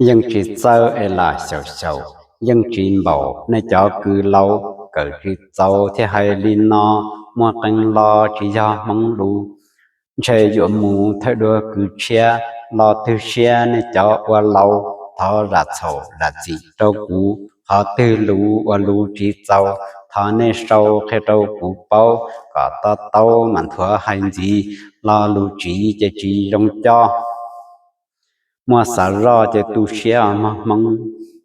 Yeej tsis txawj es lam xyaum xyaum, yeej tsis npaum nej cov kws laus, kawm tsis txaus thiaj hais li no, muaj qee lo tsis yog Hmoob lus. Ntshe yuav mus thawj dua kws tshiab, lo twg siab nej cov ua laus, thov zam txhaum zam txim rau kuv, qhov twg luv ua luv tsis txaus, thov nej sau qhia rau kuv paub, kom to taub mam nthuav hais ntxiv, lo lus tsiv ces tsis zoo coj. Muaj xav zoj ces tu siab mog Hmoob.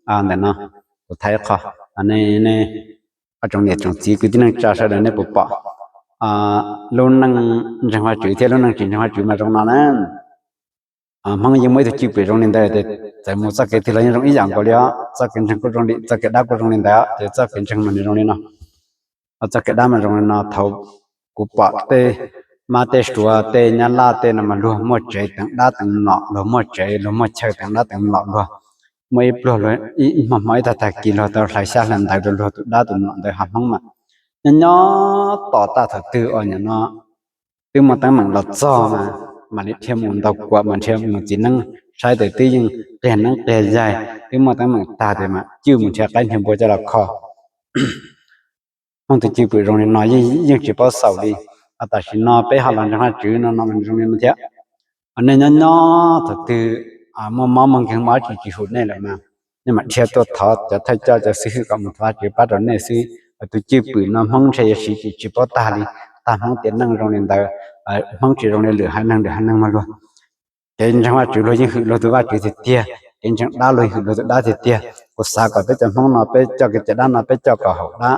Ntawm no kuv thaij qho, nej, nej tsoom niam tsoom txiv kwv tij neej tsa sawv daws nej puas pom lub neej ntseeg Vajtswv thiab lub neej tsis ntseeg Vajtswv mas zoo no na. Hmoob yeej muaj ib tug cwj pwm zoo li ntawd tias txawm mus txoj kev twg los yeej zoo ib yam nkaus li os. Txoj kev ntseeg kuj zoo li, txoj kev dab kuj zoo li ntawd, ces txoj kev ntseeg mas nws zoo li no. Txoj kev dab mas zoo li no, thaum kuv pom tej mab tej suav tej nyab laj tej no mas luag muaj tsev teev dab teev mlom, luag muaj tsev luag muaj chaw teev dab teev mlom luag. Muaj ib pluag, ib hmo hmo ib tag tag kis luag tau hlais xyab hlais ntawv rau luag tus dab tus mlom ntawd. Hmoob mas nyob nyob tos tag thaum twg uas nim no twb muaj teeb meem los txog mas mam li dhia mus ntaus kuam mas dhia mus txiv neeb saib tes twb yeej qiag neeb qiag yaig, twb muaj teeb meem tag tes mam cwj mus nrhiav qaib nrhiav npua coj los kho. Hmoob tus cwj pwm zoo li no yeej tsis paub xaus li. Tam sim no peb ho los ntseeg Vajtswv no no mas zoo li no thiab. Nej nyob nyob thaum twg muaj mob muaj nkeeg mob tsis tsis hum nej lawm mas nej mam dhia tuaj thov cov thawj coj cov xib hwb kom mus thov Vajtswv pab rau nej xwb. Tus cwj pwm no Hmoob ntshe yuav siv tsis tsis paub tag li. Tag Hmoob tiam neej zoo li ntawd, Hmoob tsis zoo li lwm haiv neeg, lwm haiv neeg mas luag kev ntseeg Vajtswv luag yeej hwm luag tus Vajtswv tiag tiag, kev ntseeg dab luag yeej hwm luag tus dab tiag tiag. Kuv xav kom peb cov Hmoob no peb coj kev cai dab no peb coj kom haum dab,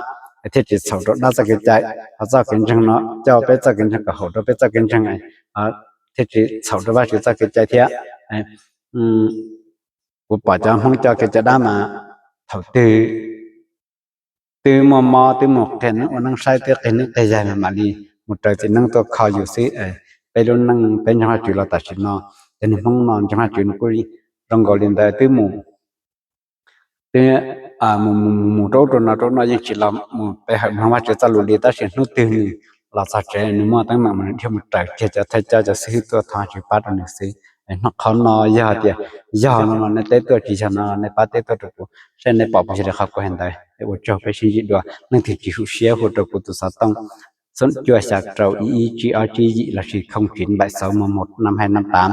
thiaj tsis txhaum rau dab txoj kev cai. Ho txoj kev ntseeg no coj peb txoj kev ntseeg kom haum rau peb txoj kev ntseeg, thiaj tsis txhaum rau Vajtswv txoj kev cai thiab. Kuv pom cov Hmoob coj kev cai dab mas thaum twg twb muaj mob twb mus qiag neeb ua neeb saib twb qiag neeb qiag yaig mas mam li mus raws txiv neeb tuaj kho yus xwb. Peb lub neej peb ntseeg Vajtswv los tam sim no, cov niag Hmoob no ntseeg Vajtswv nws kuj zoo nkaus li ntawd, twb mus twb mus mus rau ub rau no rau ub no yeej tsis los mus pe hawm mloog Vajtswv txoj lus li, tab sis hnub twg nws los txog tsev nws muaj teeb meem mas nws dhia mus raws kiag cov thawj coj cov xib hwb tuaj thov Vajtswv pab rau nws xwb. Hnub qhov no yog tias yog no los nej teb tuaj, tsis yog no nej pab teb tuaj rau kuv saib nej pom puas yog li qhov kuv hais ntawd. Ua tsaug, peb sib ntsib dua. Leej twg tsis hum siab hu rau kuv tus xov tooj xoom cuaj xya rau ib ib tsib ob tsib yim lossis không chín bảy sáu một một năm hai năm tám.